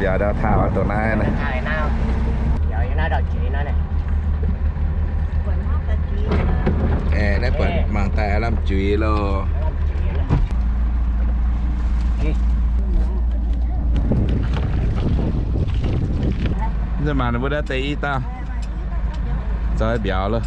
Biaux ndau taux dongh naaiv naaiv. Aeqv, naaiv buatc mangc daaih lamh juiz loh. Mv mangc ninh mbuo naaiv deix i dauh zoih mbiauz loh.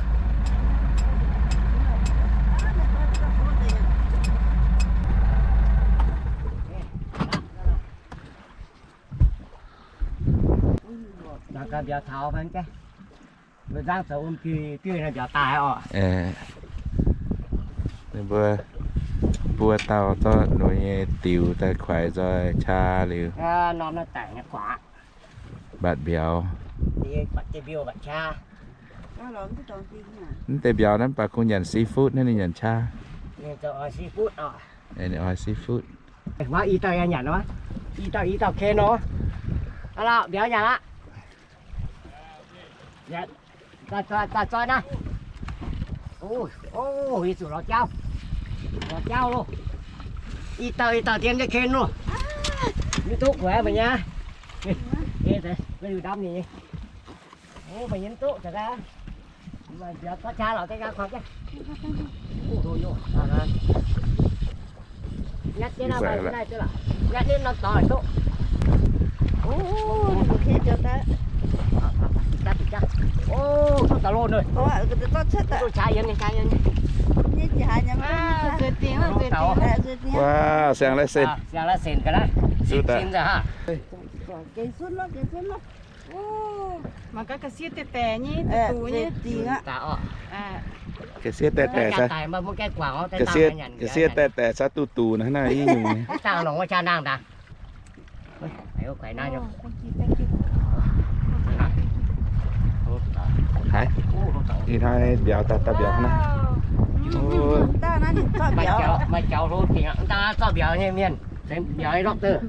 Ninh mbuo buo dauh zorqv ninh mbuo nyei diux daaih kuaix nzoih qaqv liuz, mbatc mbiauz. Mv deix mbiauz naaiv mv baac kungx nyanc seafood, naaiv ninh nyanc qaqv. Ninh oix seafood. I dauh, i dauh ken nor. Mbiauz nyanc aqv. Daaih zoi naaiv. Yie zuqc lorz jauv, lorz jauv loh. I dauh i dauh dien nyei ken loh. Mv duqv guaix meih nyei. Meih ndamv ninh. Meih nyei mv duqv. Nyatv jienv naaiv norm dorngx duqv. Duqv daaih loh nor. Waav, siang laiv sen. Mangc gaax ga'sie deix deix nyei, duqv duqv nyei. Ga'sie deix deix, ga'sie deix deix caux duqv duqv naaiv, naaiv i nyungc nyei. Haiz, ih hnoi mbiauz daaih, daaih mbiauz hnangv naaiv. Mbiauz zorqv mbiauz nyei mienh, mbiauz i lorqc deix.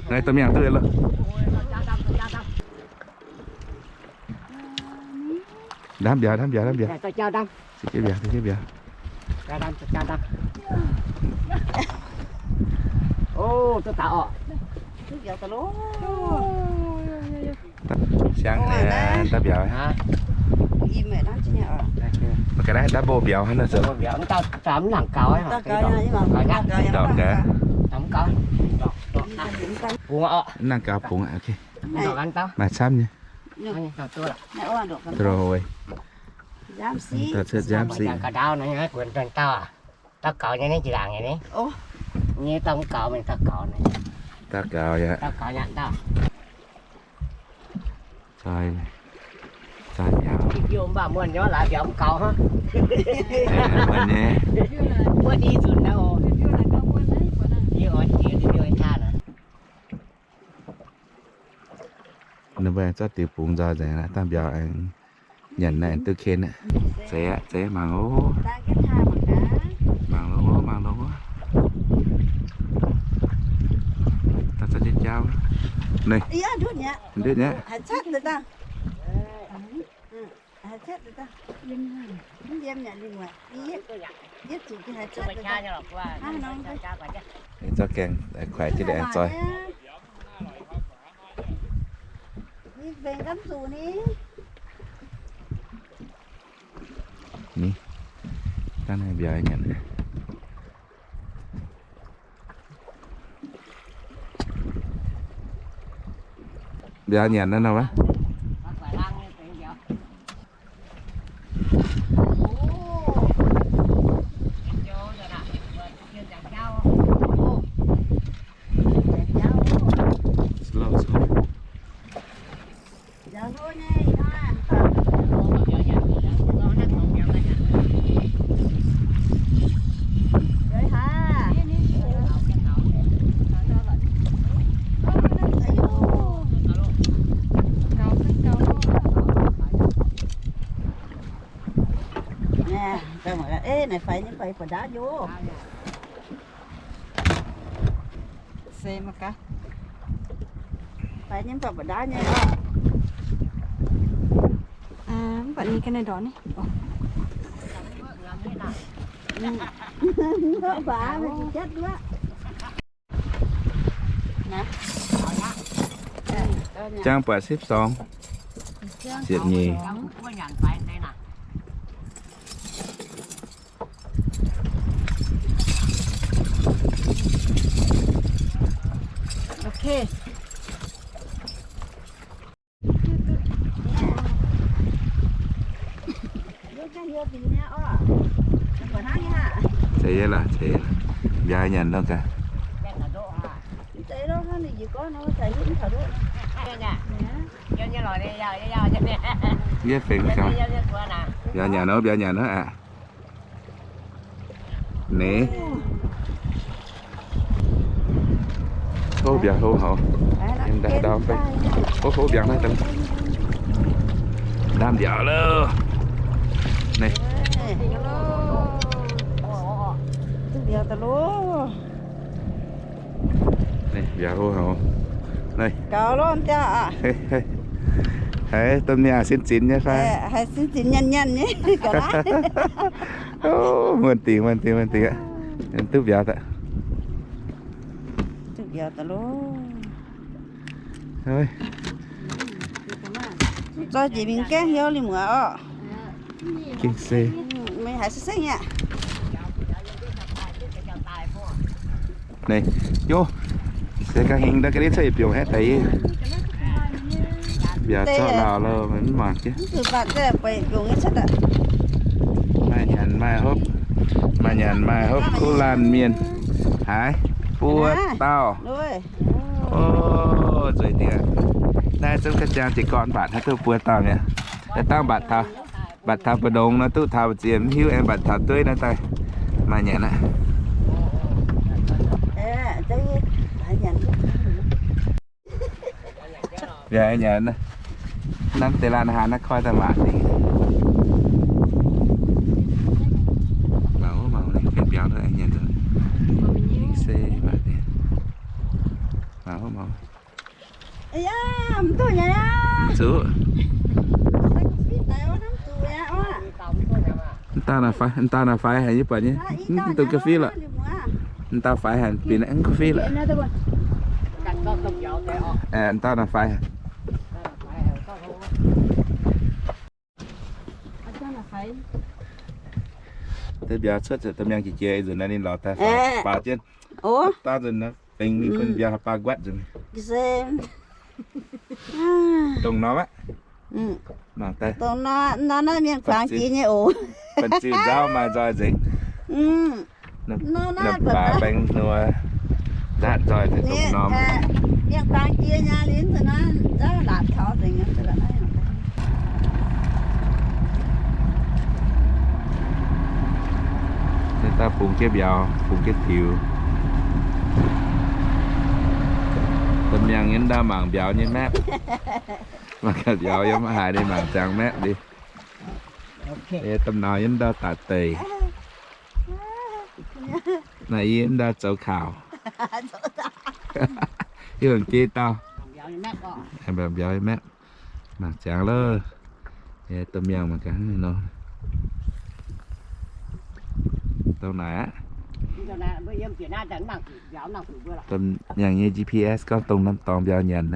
Naaiv da'mingh duqv loh. Ndamv mbiauz, ndamv mbiauz, ndamv mbiauz. Mbiauz, mbiauz. Siang, daaih mbiauz. Mangc gaax naaiv double mbiauz hnangv naaiv. Ndorpc gaax. Mv nangc gaux bungx, ok. Maaih camv nyei. Throw away. Dauh cuotv nziaamv sic. Dauh gaux nyei, ninh jiex laangc nyei ni. Nyei dauh mv gaux, mingh dauh gaux nyei. Dauh gaux yaac. Zoi, zoi mbiauz. Muonh nyei. Ninh mbuo zorqv diuc bungx nzoih nzengc, dangh mbiauz aengx nyanc naaiv duqv ken aqv. Zeiz aqv, zeiz mangc oc. Mangc longx oc, mangc longx oc. Dangh zorqv jienv jauv. Ninh ndutv nyei. Ninh zorqv gaengh kuaix jienv aengx zoi. Ni, dangh naaiv mbiauz nyanc. Mbiauz nyanc naaiv nor wuov. Slow, slow. Ê, naaiv faix nyei, faix ba'ndaauv njoux. Mv baac ninh ganh naaiv ndorqc ni. Jangx buatc sipv sorng, ziepc nyeic. Zeiz yie lorqc, zeiz yie lorqc. Mbiauz nyanc nor gaax. Yie fingx gaax. Mbiauz nyanc nor, mbiauz nyanc nor aqv. Neix. Tov mbiauz hlo haic. Yiem ndau ndau fai. Tov tov mbiauz naaiv daaih. Ndaamv mbiauz loh. Neix. Mbiauz daaih loh. Neix, mbiauz hlo haic. Neix. Gaux loh, mv diaauh aqv. Haiz domh nyaanh sin zinx nyei fai? Haiz sin zinx nyanc nyanc nyei. Gaux naaiv. Muonc dingc, muonc dingc, muonc dingc aqv. Duqv mbiauz daaih. Duqv mbiauz daaih loh. Zoih jiex mingh gaengh hnyouv lingh muoz orqc. Gengh se. Meih haiz se seng aqv. Neix, yov, se ga'hingh ndau ga'ndiev cuotv yietc biungc haeqv deix. Mbiauz zorqv lauh loh, maiv mangc jienv. Maaih nyanc maaih hopv, maaih nyanc maaih hopv kuv laanh mienh. Haiz buo dauh. O, nzueic dingc. Naaiv zungv ga'jang jiez gorn mbatc haaix duqv buo dauh mi'aqv. Daaih dangh mbatc taux, mbatc taux mbu'ndongx nor duqv taux mbu'ziex mv hiuv, aengx mbatc taux dueiv naaiv daaih maaih nyanc aqv. Yaac nyanc, nanv deix laanh haaix naaiv koi daaih mbatc dingc. Maux maux, mbiauz nyanc se mbatc dingc. Maux maux. Zuqc. Mv dauh naaic faix, mv dauh naaic faix haic, yie buatc nyei. Mv dungx ga'fiev lorqc. Mv dauh faix haic, bieqc naaiv mv ga'fiev lorqc. Mv dauh naaic faix haic. Deix mbiauz cuotv ziouc da'miangh jiex jiex nzunc naaiv ninh lorz daaih faaux jienv. Daaih nzunc naaiv fingx mingh bun mbiauz haaix baav nquatv nzunc. Dongh norm aqv. Mangc daaih. Dongh norm naaiv mienh kuangx jiex nyei oc. Banh ziuh nzauv maaih nzoih nzengc. Baac baeng hnuo nzaatv nzoih dongh norm. Mienh kuangx jiex nyei, linz nzunc naaiv nzauv laatc taux nzengc. Daaih bungx jienv mbiauz, bungx jienv tiux. Domh miangh yiem ndau mangc mbiauz nyei mapv. Mangc gaax mbiauz yiem haaix, ninh mangc ziangx mapv ndie. Domh nauz yiem ndau daaih deic. Naaiv yie ndau zoux kaux. Yie longc jei dauh. Mbiauz nyei mapv. Mangc ziangx loh. Domh miangh mangc gaax nor. Dongh naaic aqv. Domh miangh nyei G P S gorngv dongh norm dorngx mbiauz nyanc.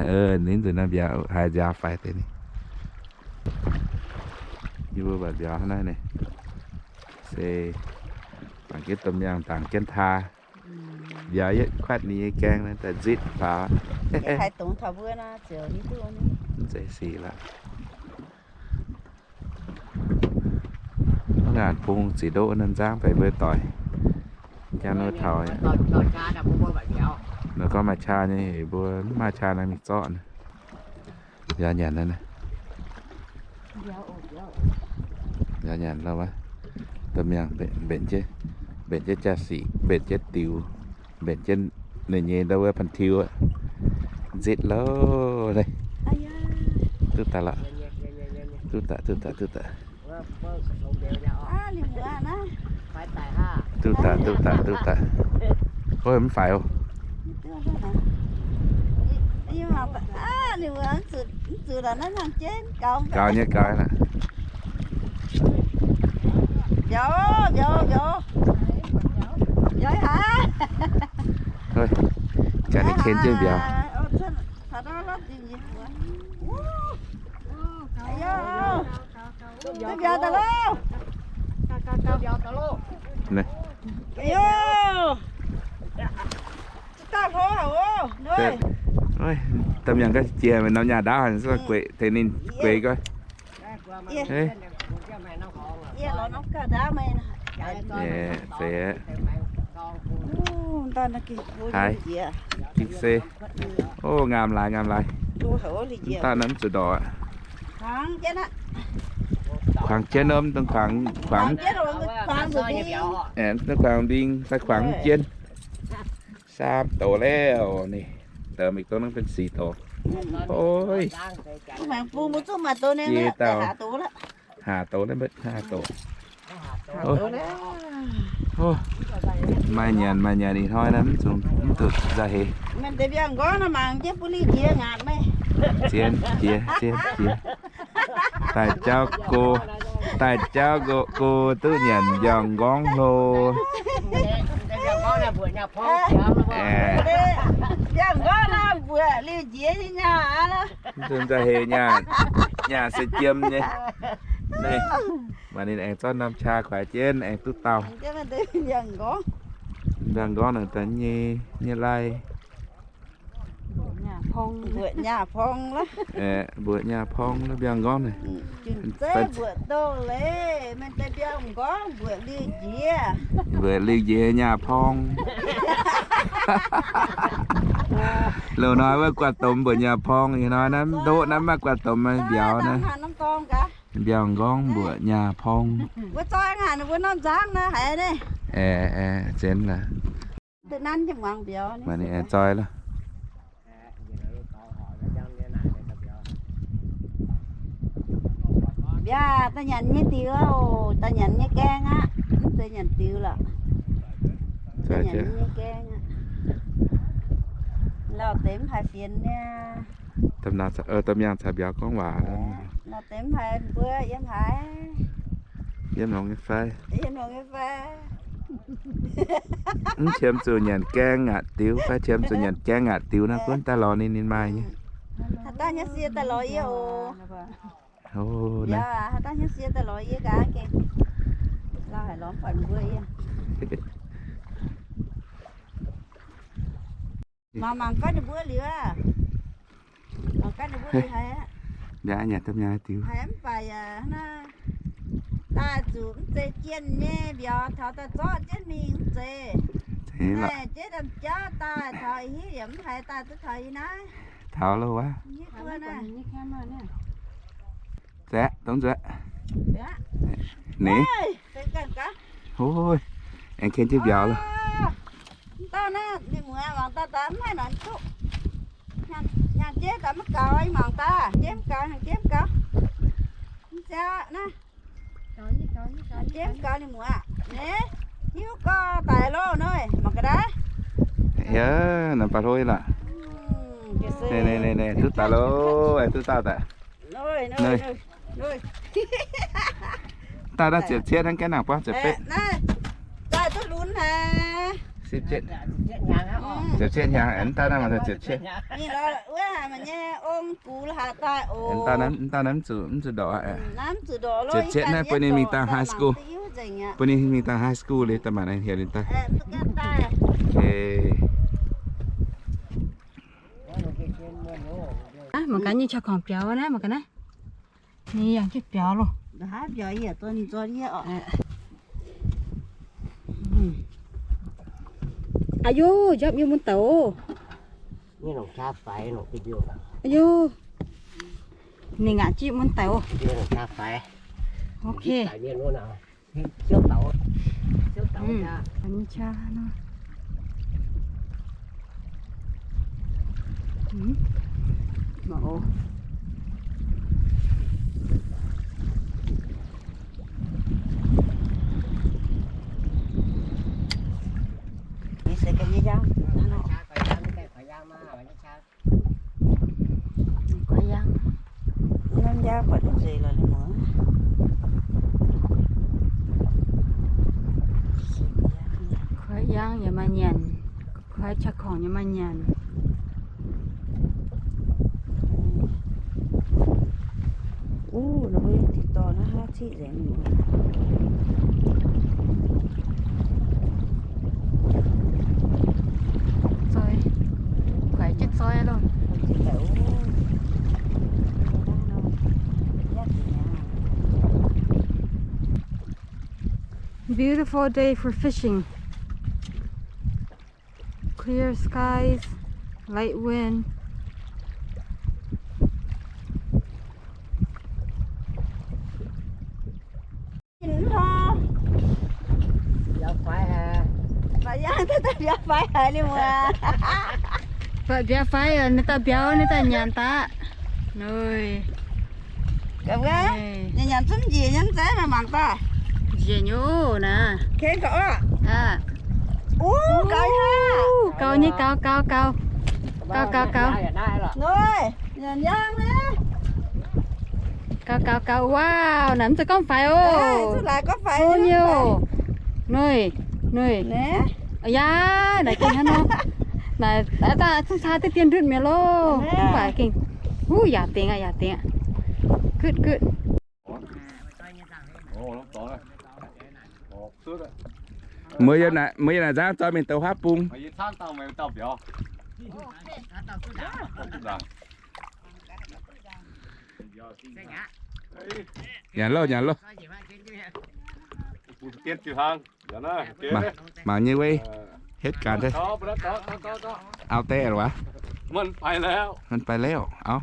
Ninh nzunc naaiv mbiauz haiz nziaaux faix deix ni. Yie mbuo mbatc mbiauz hnangv naaiv ni. Se mangc jienv domh miangh dangc jienv taa. Mbiauz yietv kuatv ninh nyei gaeng naaiv daaih nzitv faaux. Mv zeiz sic lorqc. Mv ngaanc bung zic ndoqv naaiv nzangv fai mbuo doic. Jangv nor taux, nor gorngv maaih qaqv nyei, mbuo mv maaih qaqv naaiv mingh zorqv naaiv. Mbiauz nyanc naaiv, mbiauz nyanc lauh wuov. Domh miangh mbenc jienv, mbenc jienv jaa-sic, mbenc jienv diux, mbenc jienv ninh nyei ndau wuov banh tiu aqv. Nzitv loh. Duqv daaih lorqc. Duqv daaih, duqv daaih, duqv daaih. Duqv daaih, duqv daaih, duqv daaih. Ov, mv faix oc. Ninh mbuo mv zuqc, mv zuqc la'hnangv nangh jienv gaux. Gaux nyei, gaux aqv. Mbiauz, mbiauz, mbiauz. Mbiauz haic. Ganh ninh ken jienv mbiauz. Mbiauz daaih loh. Domh miangh gaax jiex norm nyaah ndaauv haic, gueic tengx ninh gueic goiv. Zeiz. Haiz. Gengh se. O, ngaam laaix, ngaam laaix. Mv daaih naaiv mv zuqc ndorqc aqv. Kuangx jienv, mv dungx kuangx, kuangx, mv dungx kuangx mbing, daaih kuangx jienv. Saam doz lauh ni. Deix mingh dongh naaiv benx sic doz. Oi. Jiex dauh. Haaz doz naaiv mbuo haaz doz. Maaih nyanc, maaih nyanc ih hnoi naaiv mv zuqc, mv zuqc nzauh heix. Zien jiex, zien jiex. Daaih jauv go, daaih jauv go, go duqv nyanc mbiauz-nqorngv hlo. Mv zuqc nzauh heix nyaah, nyaah se jiem nyei. Maaih ninh aengx zorqv norm qaa kuaix jienv aengx duqv dauh. Mbiauz-nqorngv naaic daaih nyei, nyei lai. Mbuoqc nyaah porng, mbuoqc nyaah porng, mbiauz-nqorngv naaic. Mbuoqc liuh njiec, mbuoqc liuh njiec nyaah porng. Loz-hnoi wuov guax domh mbuoqc nyaah porng, ih hnoi naaiv ndoqv naaiv maaih guax domh mbiauz naaiv. Mbiauz-nqorngv mbuoqc nyaah porng. Aeqv, aeqv, zenv laaix. Maaih ninh aengx zoi lorqc. Mbiauz, daaih nyanc nyei diux oc, daaih nyanc nyei gaeng aqv. Mv zeiz nyanc diux lorqc. Daaih nyanc nyei gaeng aqv. Lauh deix mv haiz fienx niaa. Domh miangh caux mbiauz gorngv waac. Lauh deix mv haiz mbuo yiem haaix. Yiem longx nyei fai? Mv qiemx zuqc nyanc gaeng ngaatc diux fai? Qiemx zuqc nyanc gaeng ngaatc diux naaiv gunv daaih lorz ninh, ninh maaih nyei. Haaix dauh nyei sie daaih lorz yie oc. Haaix dauh nyei sie daaih lorz yie gaax. Lauh haic, lorz mv buatc mbuo yie. Mangc, mangc gaax ninh mbuo liuz aqv. Mangc gaax ninh mbuo liuz haiz aqv. Mbiauz nyanc domh miangh diux. Haiz mv baac yaac naaiv daaih zuqc mv zeiz jienh nyei mbiauz taux daaih zorqv jienv mingh mv zeiz. Naaiv jeiv domh jauv daaih taux ih hiuv yaac mv haiz daaih duqv taux ih naaiv. Taux loh wuov. Zaeqv, dongh nzueic. Ninh. Hoi, aengx ken jienv mbiauz loh. Dauh naaiv ninh muoz mangc dauh daaih mv haih nor duqv. Nyaanh jeiv daaih mv gaux, mangc daaih jeiv mv gaux, nyaanh jeiv mv gaux. Mv ziangx naaiv. Jeiv mv gaux ninh muoz aqv. Naaiv, hiuv gorx daic loh noiv, mangc ga'naaiv. Yaac nor baac hlo lorqc. Duqv daaih loh, duqv daaih daaih. Daaih naaiv ziepc cietv hnangv, gaeqv nangc buangv ziepc betv. Ziepc cietv hnyangx, daaih naaiv maaih ziepc cietv. Daaih naaiv mv zuqc, mv zuqc ndorqc. Ziepc cietv naaiv bun ninh mingh dangh high school. Bun ninh mingh dangh high school liuz daaih mangc naaiv heuc ninh daaih. Mangc gaax nyei qaqv korngc biaux naaiv, mangc gaax naaiv. Ninh yangh jienv biaux loh. Aa yo, njapv yie mun daaih oc. Aa yo, ninh ngaatc jienv mun daaih oc. Ok. Kuaaiv yangh. Hnamv jaav buatc nzeix lorqc, ninh muoz. Kuaaiv yangh yaac maaih nyanc, kuaaiv qaqv korngc yaac maaih nyanc. Uv, ninh mbuo yiem diqc dorngx naaiv hnangv ciqv nzengc nyungc. Zoi, kuaaiv jienv zoi loh. Beautiful day for fishing. Clear skies, light wind. Mv hlo. Mv yangh, mv daaih mbiauz faix haic liuz muoz. Mbiauz faix, ninh daaih mbiauz, ninh daaih nyanc daaih. Nui. Nyanc nyanc zungv njiec nyei, mv zeiz maaih mangc daaih. Njiec nyei naaiv. Keng gaux oc. Aa. Uv, gaux nyei hnangv. Gaux nyei, gaux, gaux, gaux. Gaux, gaux, gaux. Nui, nyanc yangh naaiv. Gaux, gaux, gaux. Wow, naaic mv zeiz gorngv faix oc. Mv zeiz gorngv faix nyei oc. Nui, nui. Aa yaa, naaic gengh hnangv nor. Naaic daaih zungv caa diqv dien ndutv mi'aqv loh. Mv baac gengh, huv, yaac dingx aqv, yaac dingx aqv. Good, good. Muoz yiem naaic, muoz yiem naaic nzangv zoi mingh douz huaav bung. Nyanc loh, nyanc loh. Mangc, mangc nyei weiv, hetv gaax, auv-deix waac. มันไปแล้ว มันไปแล้ว auv.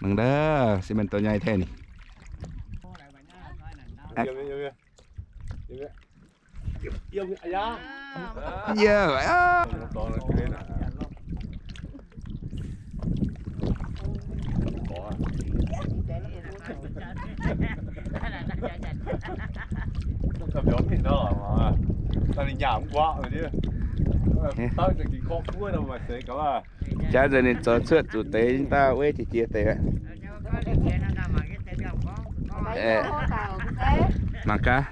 Mangc ndau, se mienh dorh nyei tengx. Yie, aa. Jaaix nzengc ninh zoux cuotv zuqc deix, daaih weiv jiex jiex deix aqv. Mangc gaax.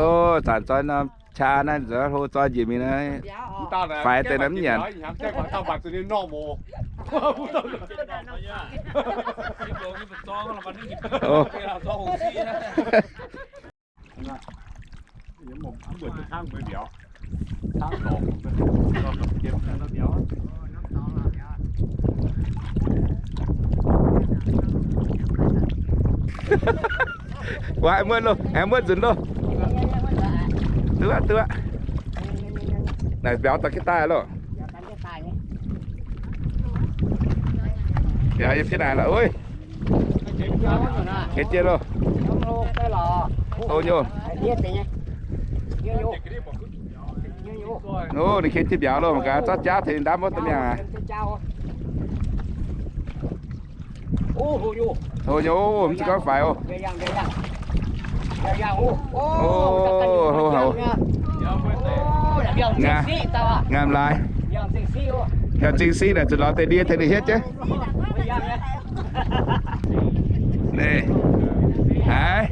O, zanc zoi norm qaqv naaiv nzuonx hlo zoi njiec mingh naaiv, faix deix naaiv mv nyanc. Waac muotv loh, aengx muotv nzunc loh. Duqv, duqv. Naaic mbiauz daaih jienv daaih loh. Mbiauz yiem jienv naaic lorqc, oi. Ken jienv loh. O nyei. O, ninh ken jienv mbiauz loh, mangc gaax, zorqv jaav tengx ninh ndaamv wuov domh miangh aqv. O nyei, mv zeiz gorngv faix oc. O, houv houv. Ngaam laaix. Yaac zingh siqv naaic, zuqc lorz deix ndie tengx ninh hietv jienv. Naaiv. Haiz.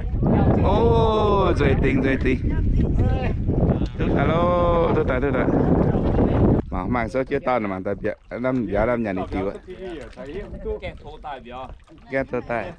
O, nzueic dingc, nzueic dingh. Duqv daaih loh, duqv daaih, duqv daaih. Mangc, mangc souv jienv dauh mangc daaih mbiauz, mbiauz lamh nyanc ninh diuh. Gaengh tov daaih.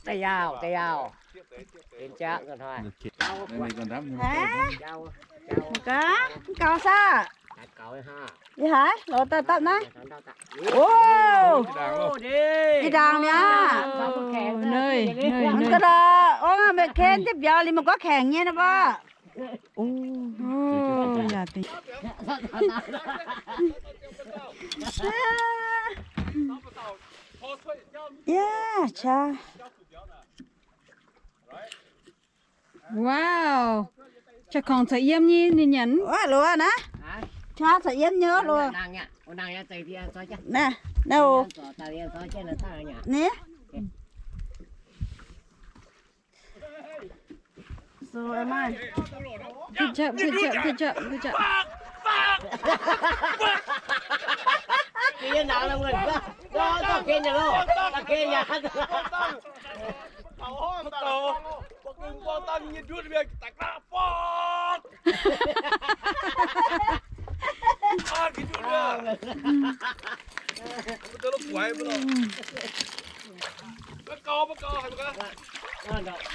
Da'yaauh, da'yaauh, da'yaauh. Benx jaav nzunc hnoi. Gaax, mv gaux saah? Ih haiz lorz daaih dapv naaiv. O, ih ndaangc mi'aqv. Mv gaux, o, meih ken jienv mbiauz liuz meih gorngv kaengc nyei nor mbuo. Yaac qaqv. Wow! Qaqv kongx caux yiem nyei ninh nyanc. Wuov loz naaiv. Qaqv caux yiem nyei loz. Naaiv, naaiv oc. Ni. So am I. Good job, good job, good job, good job.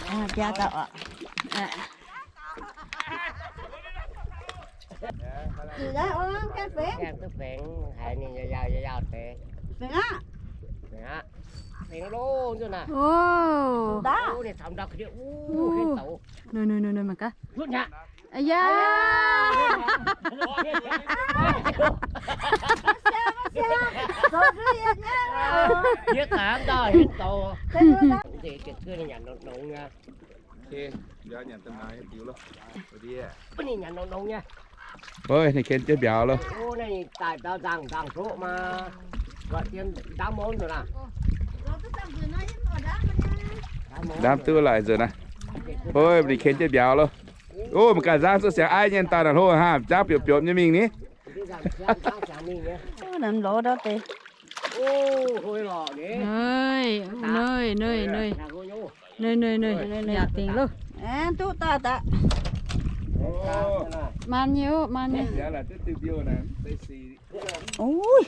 Aa, jaa dauh oc. Aa. Zuqc aqv, ong, gaengh fengx. Gaengh duqv fengx, haiz ninh yaac yaauh, yaac yaauh deix. Fengx aqv. Fengx aqv. Fengx longx nzunc naaic. Ov. Ninh caux ndau ka'ndiev, ov, henv douz. Nui, nui, nui, nui, mangc gaax. Ih ya! Yie daaih ndau henv douz. Nzengc ga'cuotv ninh nyanc nongx nongx nyei. Ov, ninh ken jienv mbiauz loh. Ndaamv duqv laaix nzunc naaiv. Ov, ninh ken jienv mbiauz loh. Ov, mangc gaax nzangv zuqc siangx aiv nyei daaih naaic hlo hnangv, nzangv biopv biopv nyei mingh ni. Nui, nui, nui. Nui, nui, nui. Yaac dingc loh. Duqv daaih daaih. Maan nyei, maan nyei. Ui.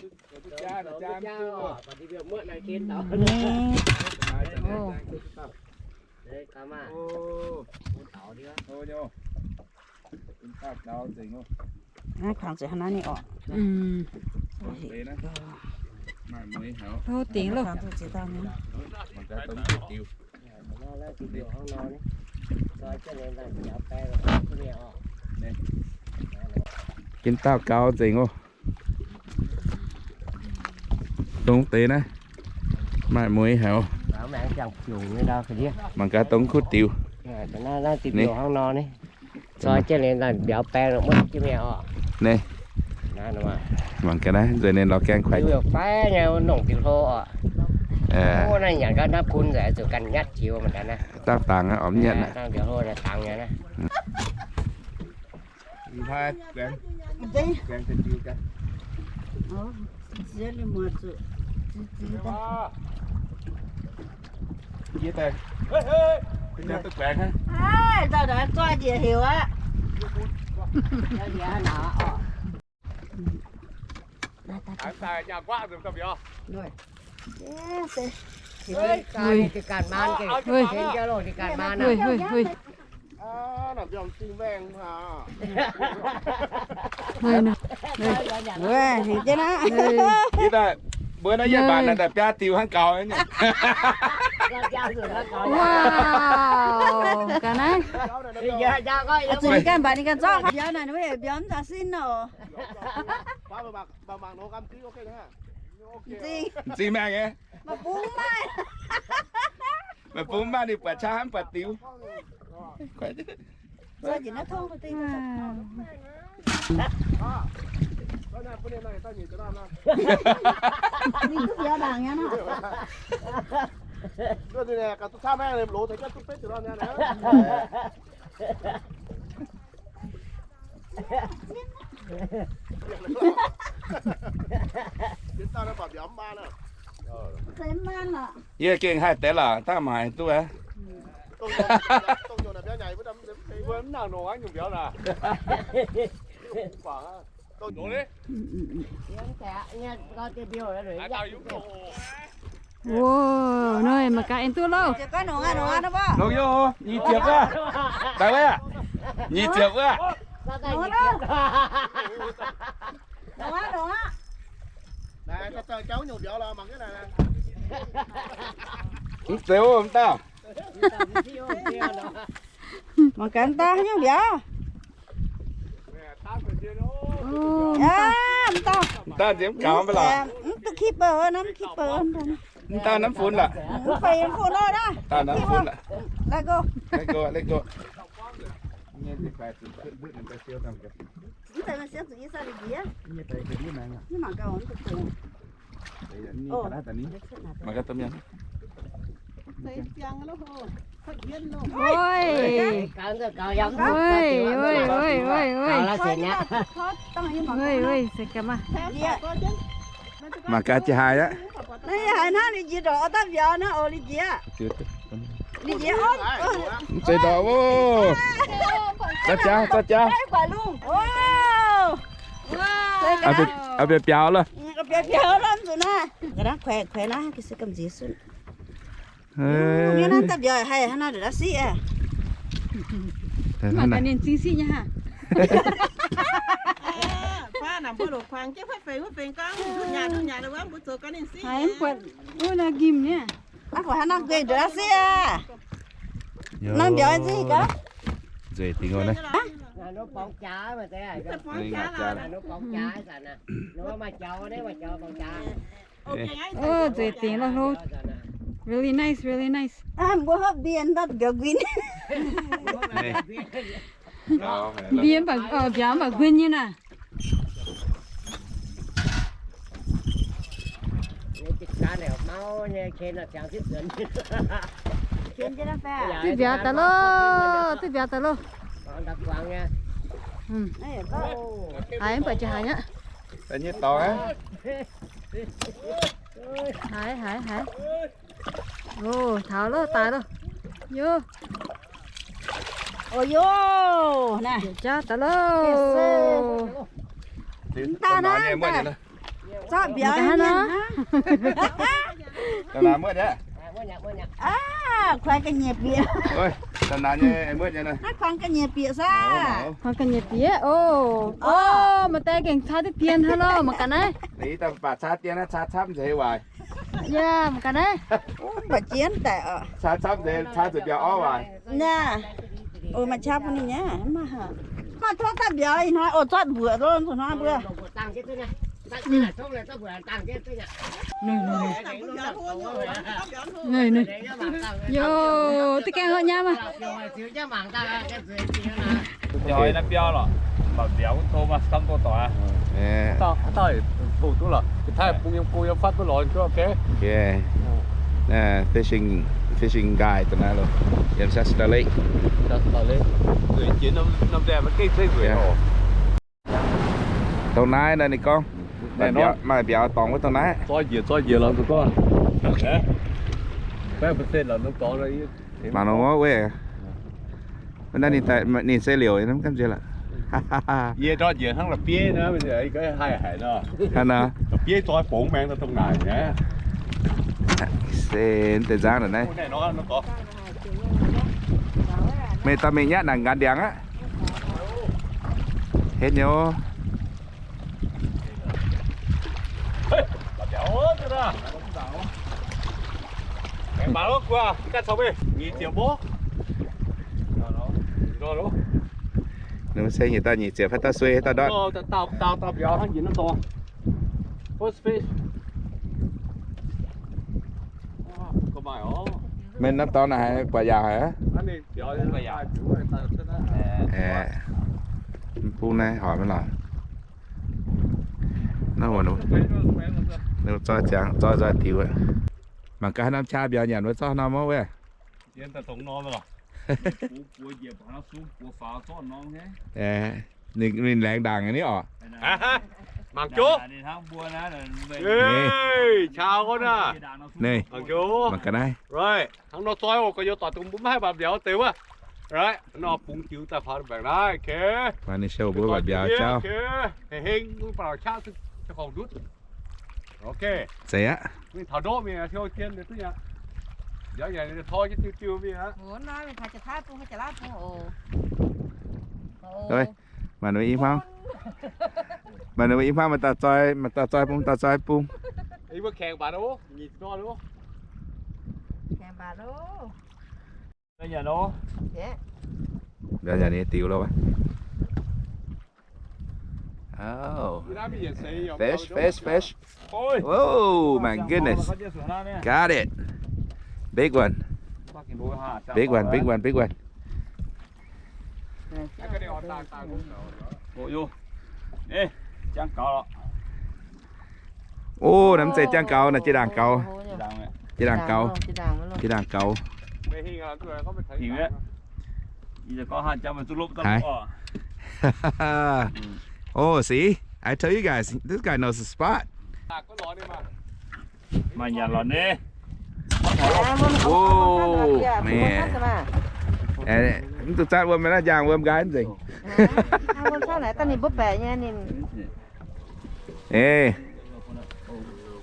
Ov, dingc loh. Ginv dauh gaux nzengc oc. Dongh deix naaiv maaih mueiz haic. Mangc gaax dongh kuv diux. Naaiv, mangc gaax naaiv nzengc ninh lorz gaengh kuaix. Dangh dangx oc, mv nyanc aqv. Dauh naaiv zoih njiec heuc aqv. Mbuo naaiv yietc mbaanc naaic daaih biaa diuh hnangv gaux nyei. Wow, ga'naaiv. Zuqc ninh ganh mbaanc ninh ganh zorqv biaux naaic, ninh mbuo heuc biaux mv nzauh sin oc. M'zing maengh nyei. Maiv bungx maaih. Maiv bungx maaih ninh buatc qaqv hnamv buatc diux. Yie gengh haih deix laac, dangh maaiz duqv aqv. Wow, nui, mangc gaax aengx duqv lauh. Longc yie, nyic ziepc wuov. Daaih wuov, nyic ziepc wuov. Mv zeiz wuov, mv dauh. Mangc gaax daaih haaix nyungc mbiauz. Mv dauh nziex mv gaux mv baac lorqc. Mv duqv keeper, mv keeper. Mv dauh namv funx lorqc. Mv fai funx lorqc naaiv. Dauh namv funx lorqc. Let go. Let go, let go. Mv zeiz siouv zuqc yie sai liuz jiex. Mv mangc gaax, mv duqv dongz. Mangc gaax domh mienh. Oi, oi, oi, oi, oi. Oi, oi, se gaax maah. Mangc gaax jiex haaix aqv. Naaiv haaix hnangv liuz jiex ndorqc, dauh mbiauz naaiv oc, liuz jiex. Liuz jiex oc. Mv zeiz ndorqc oc. Zorqv jaax, zorqv jaax. Oc, biaux biaux lorqc. Biaux biaux lorqc, mv zuqc naaiv. Ga'naaiv kuaix, kuaix naaiv, ga'sie gamh nziex sunv. Yie naaiv daaih mbiauz haih hnangv naaiv ndongc naaiv siqv aqv. Mangc gaax ninh zingh siqv nyei haac. Haaix mv buatc wuov naaiv nqimh nyei. Aav, buatc hnangv naaiv nquenc ndongc naaiv siqv aqv. Naaiv mbiauz zingh gaax. Nzueic dingc wuov naaiv. Nzueic dingc lo hlo. Really nice, really nice. Mbuo hopv ndie ndortv mbiauz nquin. Ndie mv baac, mbiauz mv baac nquin nyei naaic. Duqv mbiauz daaih loh, duqv mbiauz daaih loh. Haiz mv baac jiex haiz nyei. Haiz, haiz, haiz. Oc, taux loh, daaih loh. Yoh. Oc yoh, naaiv. Jauv daaih loh. Mv daaih naaiv, zorqv mbiauz hnangv nor. Aav, kuaix ga'nyiec bieqc. Naaiv kuangx ga'nyiec bieqc saah? Kuangx ga'nyiec bieqc oc. Oc, maaih deix gengh caa diqv dien hnangv nor, mangc gaax naaiv. Baac caa dien naaiv caa camv nzengc waaic. Yaac mangc gaax naaiv. Mv baac jiex daic oc. Caa camv nzengc, caa zuqc mbiauz orv waaic. Naaiv. Oc, maaih qaqv bun ninh nyei. Maaih tov daaih mbiauz ih hnoi oc, zorqv mbuoqc loh, zuqc hnoi mbuo. Yoh, duqv gaengh horpc nyei maah. Biauv naaiv biauv lorqc, mv baac mbiauz wuov tov maaih camv doz doic aqv. Dauh, dauh tov duqv lorqc. Taaih bung yiem go yiem fatv duqv lorz, okay. Fishing, fishing guide da'naaiv loh, yiem Shasta Lake. Shasta Lake. Nzueic jiex norm, norm deix maiv gengh zeiv nzueic oc. Dongh naaiv nor ninh gorngv, maaih mbiauz dorngx wuov dongh naaiv. Zoi njiec, zoi njiec lorz nzunc gorngv. Mangc nor wuov, wuov naaiv ninh daaih, ninh se liouc mv gamh nziex lorqc. Yie ndortv njiec hnangv la'bieiv nor, haih haic nor. Hnangv nor. La'bieiv zoi bungx maengx dongh naaic nyei. Se deix nzangv naaiv. Meih dorh mingh nyatv naaic nqanx ndiangx aqv. Henv nyei oc. Ninh mbuo se nyic dauh nyic ziepc haaix dauh suei haaix dauh ndortv. Maiv norm dorngx naaic haiz buatc yaauc haic aqv. Bung naaiv horpc maiv lorqc. Ninh zoi ziangx, zoi nzoih diuc. Mangc gaax haaix norm qaqv mbiauz nyanc wuov zorqv norm wuov. Ninh, ninh laengz ndaangc ni orqc. Mangc joux. Qaqv naaiv. Mangc ga'naaiv. Hnangv nor zoi oc, gorx-youz doic dongh mbuo maiv haih mbatc mbiauz deix wuov. Nor bungx diuc daaih faaux mbaengc naaiv, okay. Ninh show mbuo mbatc mbiauz jauv. Heng heng, mbuo baac qaqv se qongx ndutv. Okay. Zeiz aqv. Mingh taux ndoqv mingh, siou jien duqv nyei. Mbiauz nyanc tor jienv diuh diuh mingh aqv. Maaih ninh mbuo i hmuangv, maaih ninh mbuo i hmuangv maaih dauh zoi, maaih dauh zoi bung, dauh zoi bung. Mbuo kaengx mbatc oc, nyic nor oc. Mbiauz nyanc nyei diuc loh. Oh, fish, fish, fish. Oh my goodness. Got it. Big one. Big one, big one, big one. Oh, naaiv mv zeiz jangv gaux naaic, jiex ndaangc gaux. Jiex ndaangc gaux. Jiex ndaangc gaux. Haiz. Oh, see? I tell you guys, this guy knows the spot. Maaih nyanc lorz nyei. Oh, man. Mv zuqc zatv wuom, maiv njaangh wuom nqaai nzengc. Ei.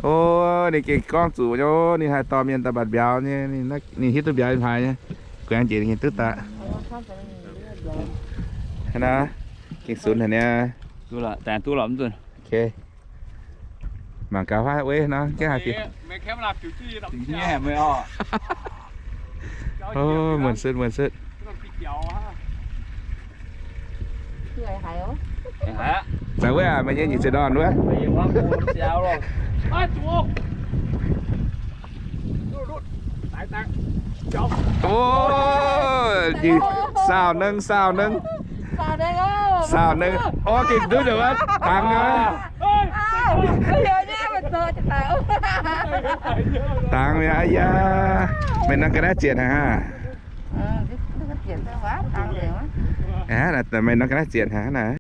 Oh, ninh gengh gorngv zuqc nyei, ninh haih dorh mienh daaih mbatc mbiauz nyei, ninh hiuv duqv mbiauz nyei haaix nyei. Guaengx jiex ninh gengh duqv daaih. Naaiv, gengh sunx haic niaa. Duqv lorqc, daengx duqv lorqc mv zuqc. Okay. Mangc gaax haaix wei nor, gengh haih fiev. Muonc sutv, muonc sutv. Zaqc wuov aac, meih nyei nyic ziepc ndorn wuov. O, saauh nengh, saauh nengh. Saauh nengh. O, gengh duqv nzengc wuov, dangx nyei. Dangx nyei, aa yaa. Meih nor ga'naaiv zietc haic aqv. Aa, meih nor ga'naaiv zietc haic naaic.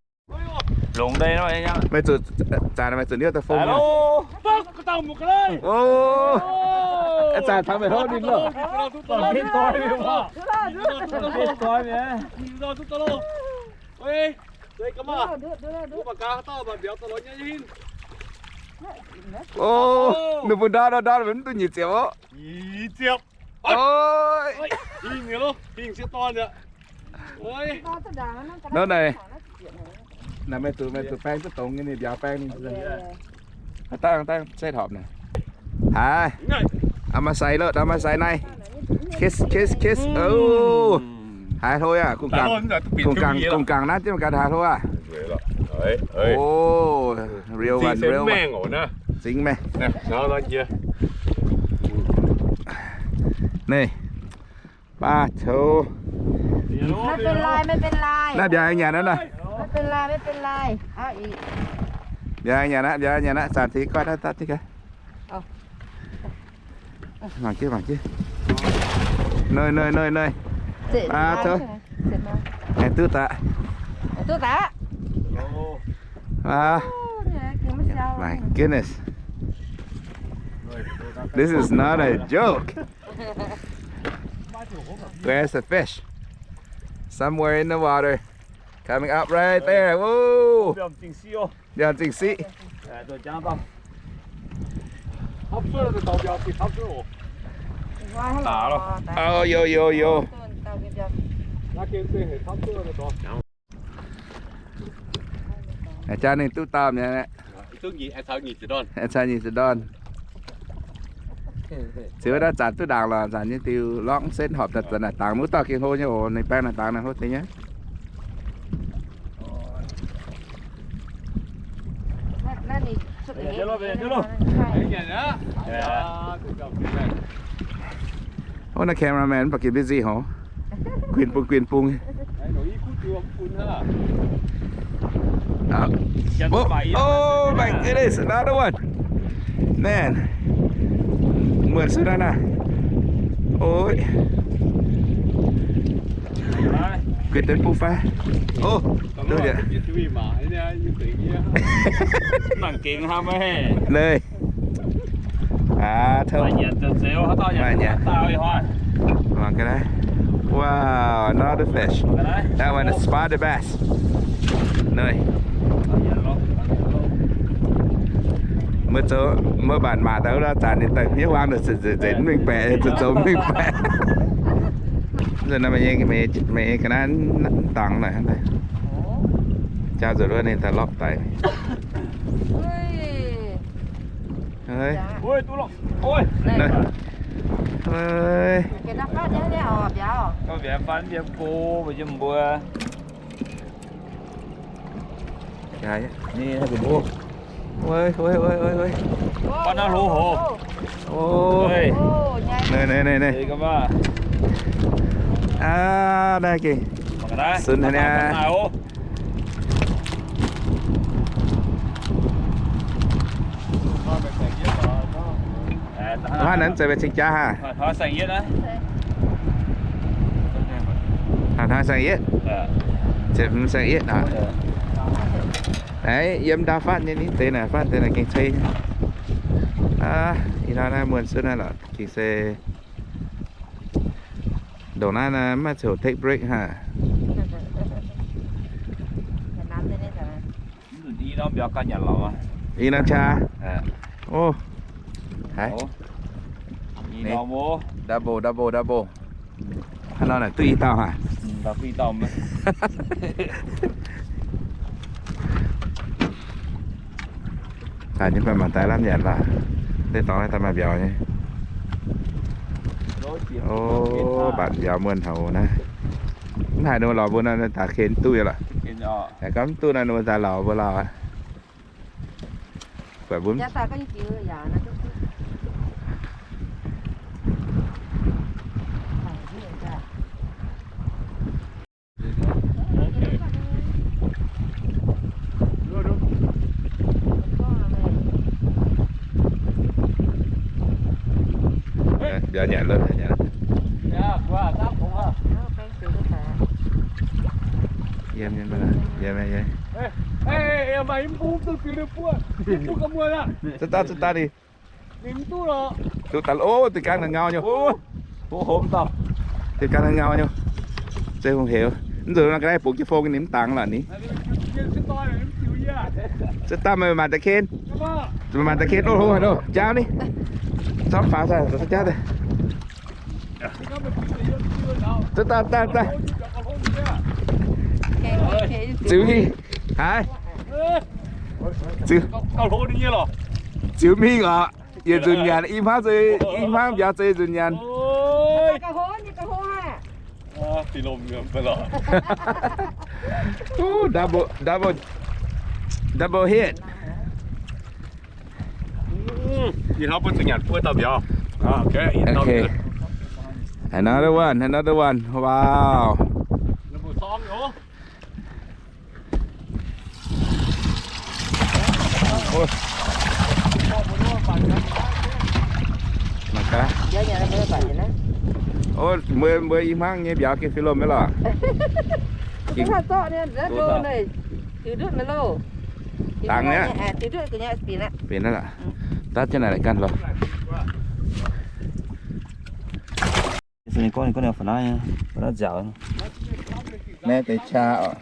Meih zuqc, zanc meih zuqc niouv daaih fong. O, zanc taux meih hlo ninh loh. O, ninh mbuo ndortv ndortv ndortv mv duqv nyic ziepc oc. Nor naaic, naaic meih zuqc, meih zuqc baeng duqv dongz nyei, ninh mbiauz baeng ninh. Dangh, dangh, setv horpc naaic. Haiz, maaih sai loh, maaih sai naaiv. Kiss, kiss, kiss. O, haiz hlo yaac, gong-gaengh, gong-gaengh naaiv jienv ganh haiz hlo aqv. O, real one, real one. Zingx meih. Naaiv, baac coux. ไม่เป็นไร ไม่เป็นไร Naaiv mbiauz nyanc naaiv naaic. ไม่เป็นไร ไม่เป็นไร เอาอีก Mbiauz nyanc aqv, mbiauz nyanc aqv, zanc tengx guaih naaiv daaih diqv gaax. Mangc jienv, mangc jienv. Nui, nui, nui, nui. Aa, tov. Aengx duqv daaih. Duqv daaih. Ah, my goodness. This is not a joke. There's a fish somewhere in the water coming up right there. Whoa! Mbiauz zingh siqv. Oh, yo, yo, yo. Jaa ninh duqv daauh mi'aqv. Aengx caux nyic ziepc ndorn. Ziux wuov zanc duqv ndaangc lorqc, zanc nyei diuh lorqc setv horpc daaih zanc naaic dangx mv dauh gengh hlo nyei oc. Ninh baeng naaic dangx naaic hlo deix nyei. Ov, naaiv cameraman mv baac gengh busy hov. Guinh bung, guinh bung. Oh, oh my goodness, another one. Man. Muonc suv naaiv naaic. Oi. Guinh deix bung fai. Oh, duqv nyei. Mangc gengx hnangv haic. Leiz. Aa, tov. Maaih nyanc. Mangc ga'naaiv. Wow, another fish. That one is spotted bass. Nui. Mbuo zoux, mbuo mbatc maac daaih wuov zanc ninh daaih hmiev huaang nzengc, nzengc mv mengh baeqc, zoux zoux mv mengh baeqc. Nzunc naaiv meih ga'naaiv mv dangx naaic hnangv naaic. Jaa nzuonx wuov ninh daaih lorqc daic. Ni, ni, ni. Oi, oi, oi, oi, oi. Baav naaiv hlo hoc. Oi. Naaiv, naaiv, naaiv, naaiv. Aav, naaiv gengh sun haic niaa. Hnangv naaiv zeiz maiv cing jaav hnangv. Hnangv hnoi saeng-yietv. Ziepc hmz saeng-yietv aqv. Naaiv yiem ndau fatv nyei ni, deix naaic fatv deix naaic gengh cei. Ih hnoi naaiv muonh sunv naaiv lorqc gengh se ndongc naaiv naaiv maiv ziouc take break hnangv. Ih norm qaa. O, haiz, double, double, double. Hnangv nor naaic duqv i dauh haic. Daaih nyei mv baac mangc daaih lamh nyanc lorqc. Deix dorngx naaiv daaih maaih mbiauz nyei. O, mbatc mbiauz muonh haic naaiv. Mv haiz ninh mbuo lorz mbuo nor, daaih ken duqv nyei lorqc. Yaac gorngv mv duqv nor, ninh mbuo daaih lorz mbuo lauh aqv. Buatc mbuo Mbiauz nyanc lov, mbiauz nyanc. Yiem, yiem, yiem. Za'daaih, za'daaih ni. Duqv daaih, o, deix gaanv ngau nyei. Deix gaanv ngau nyei. Zeiz hungh heuc. Mv nzunc nor ga'naaiv bungx jienv fong ninh mv dangx lorqc ni. Za'daaih meih mangc daaih ken. Mangc daaih ken, o, hlo haic nor, jaauv ni. Zorqv faaux daaih, zorqv jaauv daaih. Daaih, daaih, daaih, daaih. Ziux hingh. Haiz. Ziux. Ziux mingh oc. Yietc nzunc nyanc, i hmuangv zei, i hmuangv mbiauz zei nzunc nyanc. Double, double, double hit. Ih hnoi mbuo zuqc nyanc buo dauh mbiauz. Okay. Another one, another one. Wow. Mbuo, mbuo i hmuangv nyei mbiauz gengh fih lomh nyei lorqc. Dangx nyei. Benx naaiv lorqc. Daav jienv naaic ganh lorqc. Naaiv deix qaa oc.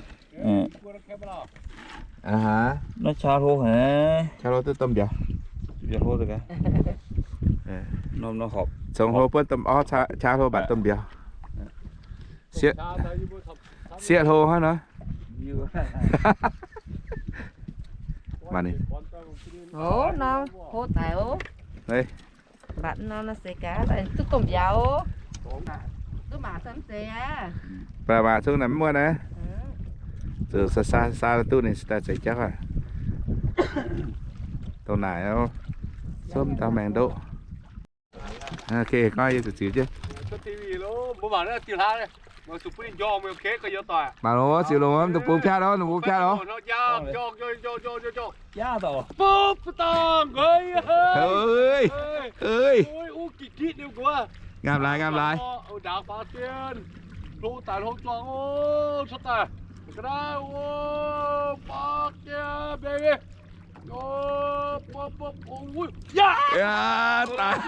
Aa haa. Naaiv qaa hlo haic. Qaa hlo duqv domh mbiauz. Congx hlo buonv domh, orv, qaa hlo mbatc domh mbiauz. Sieqv hlo hnangv nor. Mangc ninh. Hlo daic oc. Mbatc norm naaiv seix gaax, duqv domh mbiauz. Duqv maac mv zeiz aqv. Baac maac zungv naaic mv muonh aqv. Zuqc saa saa duqv ninh daaih zeix jauv aqv. Dongh naaic, cuotv dauh maengx ndoqv. Ok, gorngv yie zuqc ziux jienv. Mangc longx, ziux longx, ninh mbuo piatv oc, ninh mbuo piatv oc. Ngaamv laaix, ngaamv laaix. Aa, daaih.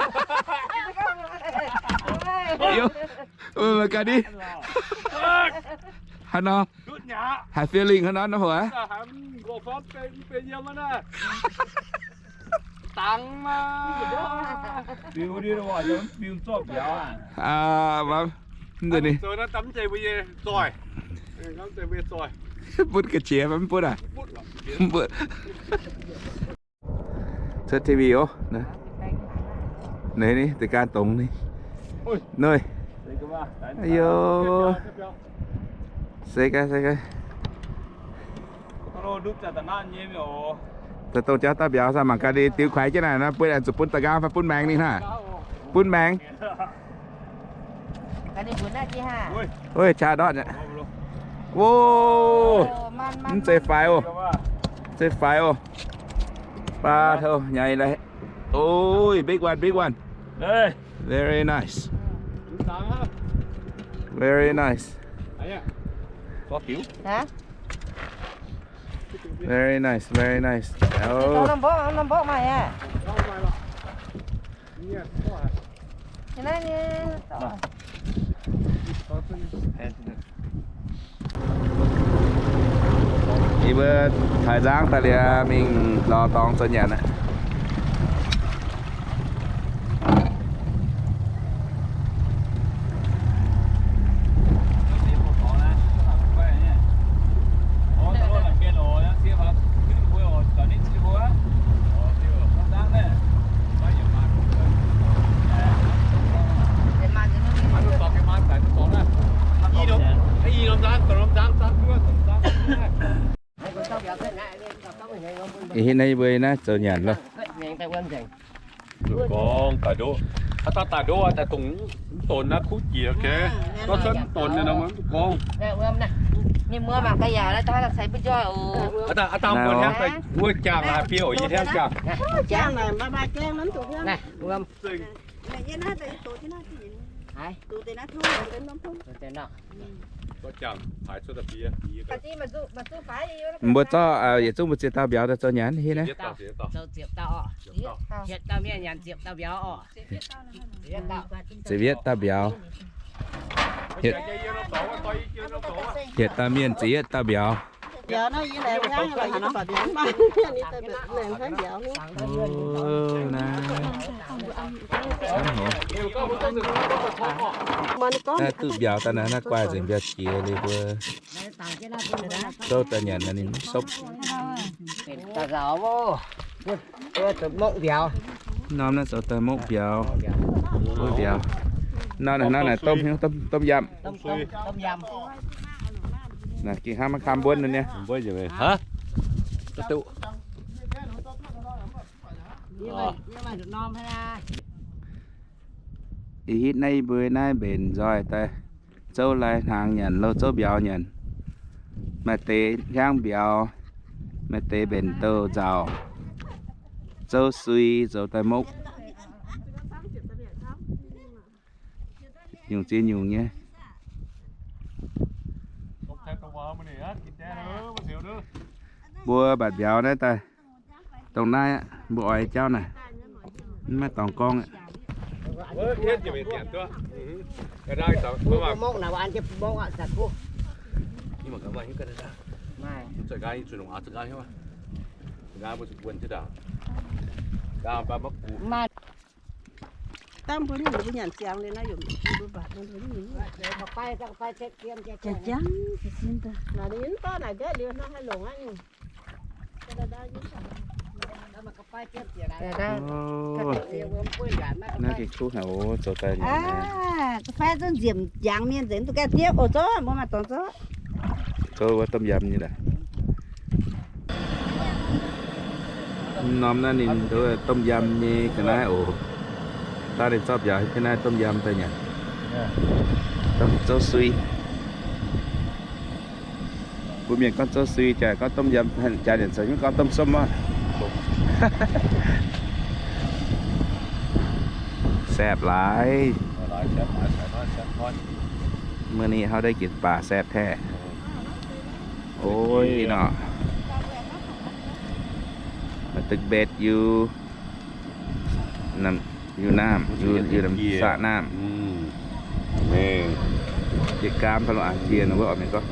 Mangc gaax ni. Haaix nor? Haaix feeling haaix nor, nor hov? Aa, mv nzunc ni. Butv ga'qiex fai mv butv aac? Mv butv. Cuotv T V oc. Naaiv ni, deix gaanv dongz ni. Nui. Aiyo. Se gaax, se gaax. Daaih dongh jauv daaih mbiauz, mangc gaax ninh diux kuaix jienv naaic nor, bun aengx zuqc bun da'nqaang fai bun maengx ninh hnangv. Bun maengx. Oi, qaqv ndortv nyei. Wo, mv zeiz faix oc. Mv zeiz faix oc. Baac taux nyei lai. Oi, big one, big one. Very nice. Very nice. Very nice, very nice. Oh. Yie mbuo taaix nzangv daaih liuz mingh lorz dorngx zoux nyanc aqv. Ih, hitv naaiv yie mbuo naaiv zoux nyanc loh. Gorngv daaih ndoqv, haaix dauh daaih ndoqv daaih dongh mv donx naaiv kuv jiex, ok. Gorngv cuotv mv donx nyei nor mv gorngv. Haaix dauh mbuo hnangv daaih wuov jangx haaix biouv yie hnangv jangx. Mbuo zorqv, yietc zungv mbuo ziex dauh mbiauz daaih zoux nyanc hitv naaiv. Ziepc yietv dauh mbiauz. Hietc dauh mienh ziepc yietv dauh mbiauz. Naaiv duqv mbiauz daaih naaiv, naaiv guaih nzengc mbiauz jiex liuz mbuo zouv daaih nyanc naaiv ninh mv sopv. Norm naaiv zoux daaih mokv mbiauz, mbuo mbiauz. Norm naaiv, norm naaiv domh, domh, domh yamh. Naaiv ging hnangv maiv kam mbuonv naaiv nyei. Ih hitv naaiv mbuo naaiv mbenc nzoih daaih zouv lai-hnaangx nyanc, loz zouv mbiauz nyanc. Maaih deix hiaangv mbiauz, maaih deix mbenc douh nzauc, zouv sui zoux daaih mokv. Nyungc ziex nyungc nyei. Mbuo mbatc mbiauz naaiv daaih, dongh naaiv aqv, mbuo oix jauv naaic, mv maaih dorngx gorngv aqv. Dangh mbuo ninh mbuo nyanc ziangx liuz naaiv yaac mbuo mbatc mbuo ninh. Jangx, jangx, za'sin daaih. Naaic ninh mv dorh naaic nqaeqv liuz nor haih longc aqv nyungc. Naaiv gengh kuv haic oc, zoux daaih nyanc naaiv. Fai zungv nziemc jangx mienh nzengc, mv duqv gaengh diepv oc, zorqv mbuo maaih dorngx zorqv. Zoux wuov domh yam nyei laaix. Norm naaiv ninh domh yam nyei ga'naaiv oc. Daaih ninh zorqv mbiauz ga'naaiv domh yam daaih nyanc. Zouv sui. Mbuo mienh gorngv zouv sui, jaaix gorngv domh yam, jaaix nyanc zoux nyungc gorngv domh somv aqv. Saepv laaix. Mbuo ninh hnoi daaih jiex baac saepv teh. Oi nor. Maaih deix mbetc yie yie naamh, yie naamh saqv naamh. Yie gaam fai lo aqc jiex wuov oix mingh gorngv.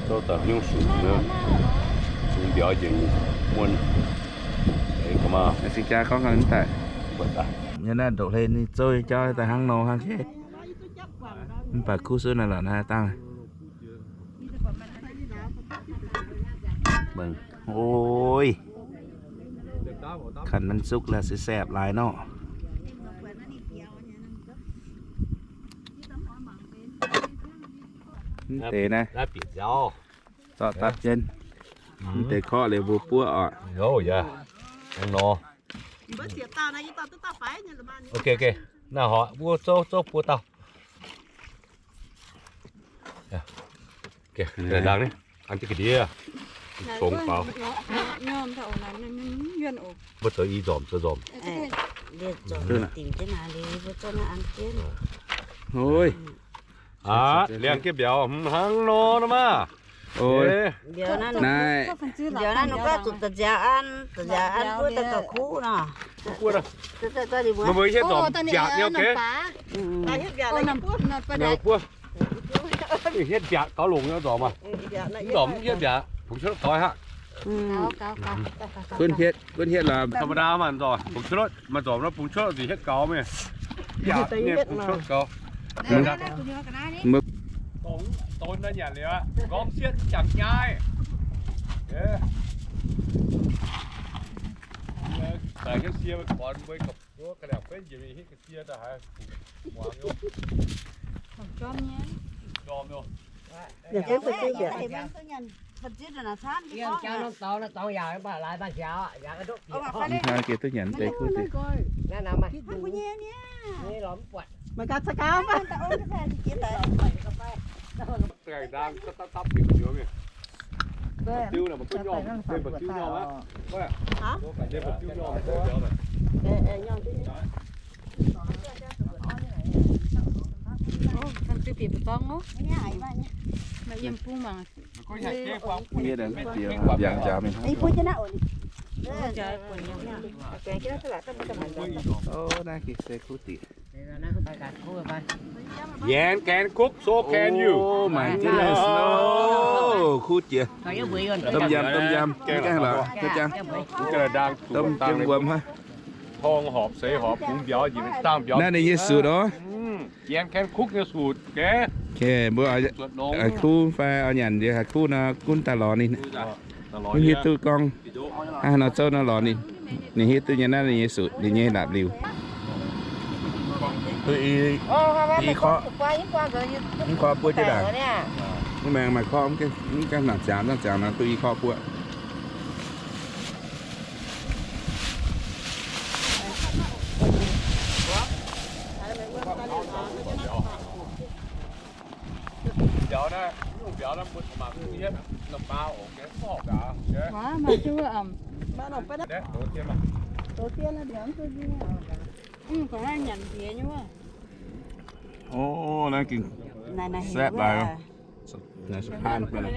Zouv daaih hnyouv sux, sux mbiauz njiec muonc. Sing jaa gorngv mv daaih. Yie naaiv ndoqc hlen ninh zouv nyei jauv daaih hnangv nor hnangv. Mv baac kuv suv naaiv lorqc naaiv dangh. Oi, kanh maiv zuqv laaix se saepv laaix nor. Mv deix naaiv. Zorqv dapv jienv. Mv deix korqv liuz mbuo buov oc. Ok, ok. Naaiv horpc mbuo zouv, zouv buo dauh. An jienv ga'ndiev, songx faaux. Mbuo zoux i nzormc, zoux nzormc. Aav, liangx jienv mbiauz hmz hnangv nor nor maah. Naaiv, mbiauz naaiv nor gorngv zuqc da'nziaaux an, da'nziaaux an buov daaih gauh kuv nor. Meih mbuo hietv nzormc mbiaatc nyei, ok. Hietv mbiaatc gauh longc nyei nzormc maah. Nzormc mv hietv mbiaatc, bungx cuotv doix haic. Gunv hietv, gunv hietv lorqc. ธรรมดา maah, nzormc bungx cuotv, maaih nzormc nor bungx cuotv ziqc hietv gaux mingh. Mbiaatc nyei bungx cuotv gaux. Dongh naaiv nyanc liuz aqv, nqorngv sietv jangx nyaiv. Daaih hietv sie maiv gorn mbuo ga'buov ga'liangc benv njiec mingh hitv ga'sie daaih haiz muangx nyei. Jorm nyei. Mv hnoi geh duqv nyanc deix kuv deix. Mbiaangx njaaux mingh. O, naaiv gengh se kuv diex. Yan can cook, so can you. O, my goodness, no. Kuv diex. Tom yum, tom yum. Mv gaengh lorqc, ga'jang. Tom jienv wuom hnangv. Naaiv ninh nyei sutc oc. Yan can cook nyei sutc, ok. Mbuo kuv fai oix nyanc nziex haiz kuv nor gunv daaih lorz ninh. Gunv hiuv duqv gorngv hnangv haaix nor zouv nor lorz ninh. Ninh hiuv duqv nyei naaiv ninh nyei sutc, ninh nyei la'liuh. Duqv i, i korqv, mv korqv buov jienv ndaangc. Mv maengx maaih korqv, mv gaengh nangc ziangx, nangc ziangx nor duqv i korqv buov. O, naaiv gengh saeqv laaix. Naaiv สะพาน ไปเลย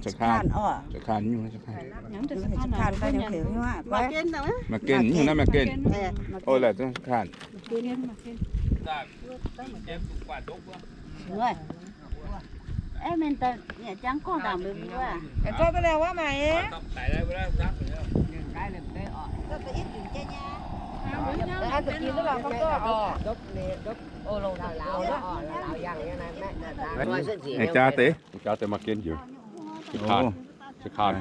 สะพาน อ๋อ สะพาน อยู่ สะพาน สะพาน ไปเดี๋ยวเดี๋ยวนี่ว่า มาเก็น อยู่นะ มาเก็น โอ้ย แหละ สะพาน Ê, mèn taux nyiec jangv gorngv ndaangc mbuo mbuo. Gorngv daaih liuz wuov maah. Jaa deix, jaa deix maaih gen njiec. Caux kanh, caux kanh.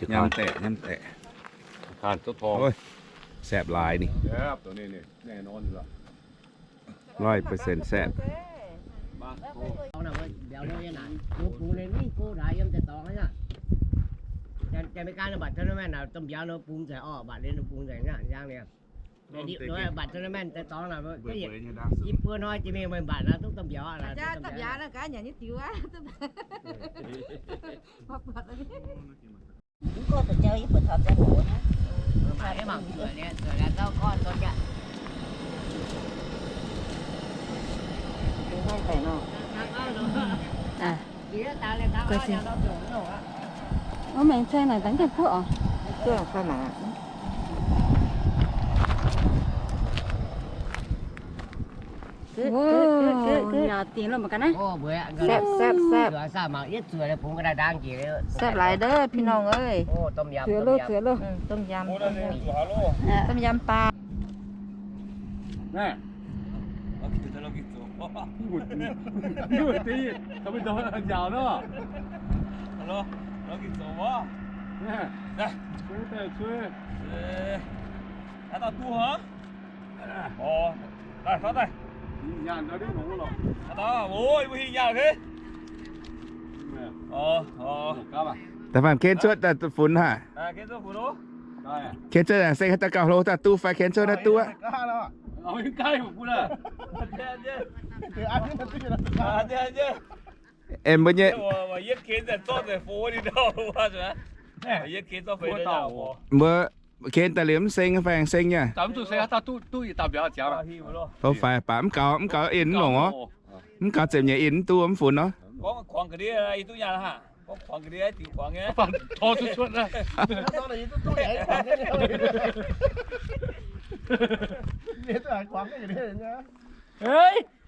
Nyaam daeqc, nyaam daeqc. Saepv laaix ni. Hundred percent saepv. Ơ, mèn ceng naaic dangv jienv buoqv oc. Saepv, saepv, saepv. Saepv laaix ndov, พี่น้อง เอ้ย. Zuoqc loh, zuoqc loh. Tom yum, tom yum. Tom yum ปลา. Daaih, daaih. Da'faanh ken cuotv daaih funx haic. Ken cuotv aengx seng haaix dauh gauh hlo daaih duqv fai ken cuotv naaiv duqv aqv. Aengx mbuo nyei, mbuo ken daaih liemh mv seng fai aengx seng nyei. Tov faix baac mv gaux, mv gaux in mv longc orv. Mv gaux ziepc nyeic in mv duqv mv funx orv.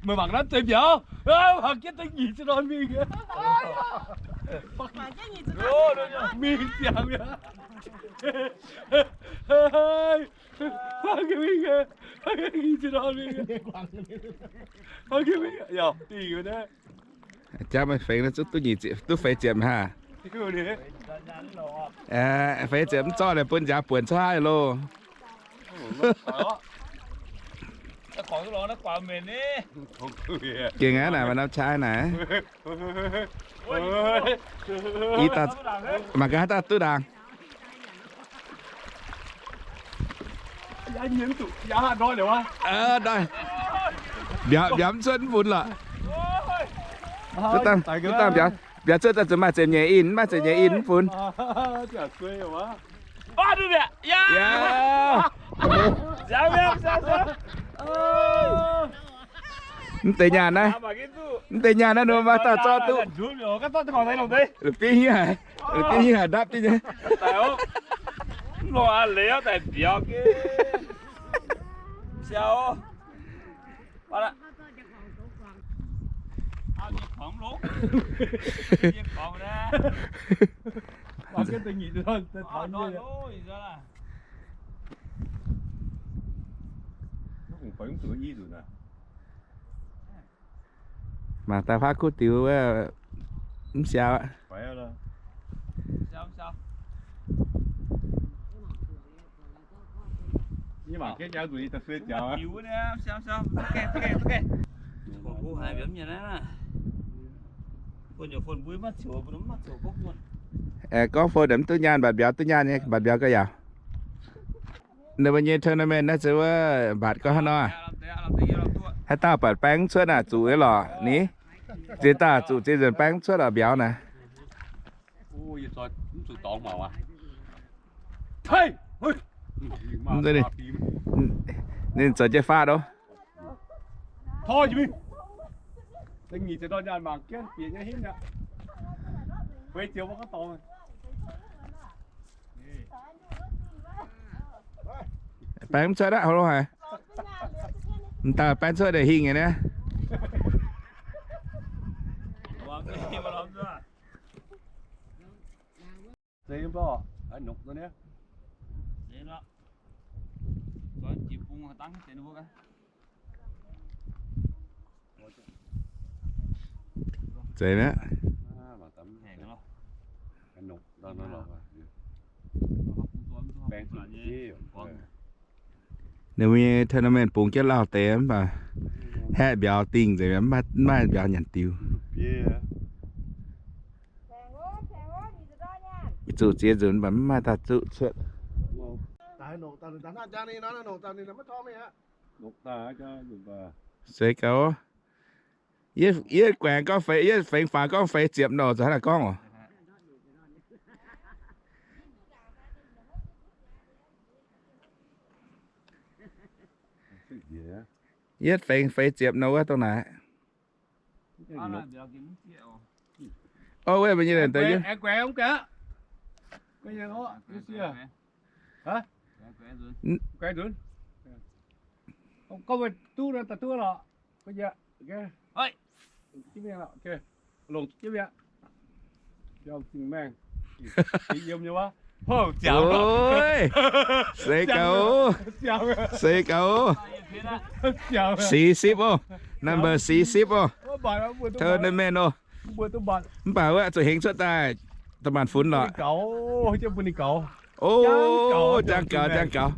Meih mangc naaiv deix mbiauz, mangc jienv deix nyic ziepc norm mingh. Mingh ziangx mi'aqv. Nyic ziepc norm mingh. Jangv meih fengx duqv nyic ziepc, duqv feix ziepc haah? Feix ziepc mv zorqv naaic bun nziaaux buonc cuotv haaix loh. Gengh aqv naaic, maaih norm qaqv naaic. Ih dauh mangc gaax haaix dauh duqv ndaangc. Mbiauz, mbiauz mv cuotv mv funx lorqc. Mv dangh mbiauz, mbiauz cuotv daaih zuqc maaih ziepc nyeic in, maaih ziepc nyeic in mv funx. Mv deix nyaanh naaiv, mv deix nyaanh naaiv ninh mbuo maaih dauh zorqv duqv. La'bieiv hniev haic, la'bieiv hniev haic ndapv jienv nyei. Mangc daaih faatv kuv diux wuov, mv siaau aqv. Gorngv fou mv duqv nyaanh, mbatc mbiauz duqv nyaanh nyei, mbatc mbiauz gauh yaauc. Ninh mbuo nyei tournament naaiv se wuov mbatc gorngv hnangv nor, haaix dauh mbatc baeng mv cuotv naaic zuqc nyei lorqc ni. Ziex dauh zuqc ziex nzunc baeng mv cuotv lorqc mbiauz naaic. Ninh zoux jienv faatv oc. Baeng mv cuotv aqv, haaix haic. M'daaih baeng cuotv deix hingh nyei niaa. Zeiz mi'aqv. Ninh mbuo nyei tournament bungx jienv lauh deix mv baac haeqv mbiauz dingh nzengc, mv maaih mbiauz nyanc diux. Zuqc ziex nzunc mv baac mv maaih dauh zuqc cuotv. Seix gaux. Yie guaengx gorngv feix, yie fengx faaux gorngv feix ziepc nor, zuqc hnangv naaic gorngv oc. Yietv fengx feix ziepc nor wuov dongh naaic. Ov, wuov mbuo nyei deix duqv, duqv lorqc. Seix gaux, seix gaux. Six sip oc, number six sip oc. Tournament oc. Mv baac wuov zuqc hengx cuotv daaih, da'maanc funx lorqc. Ov, jangx gaux, jangx gaux.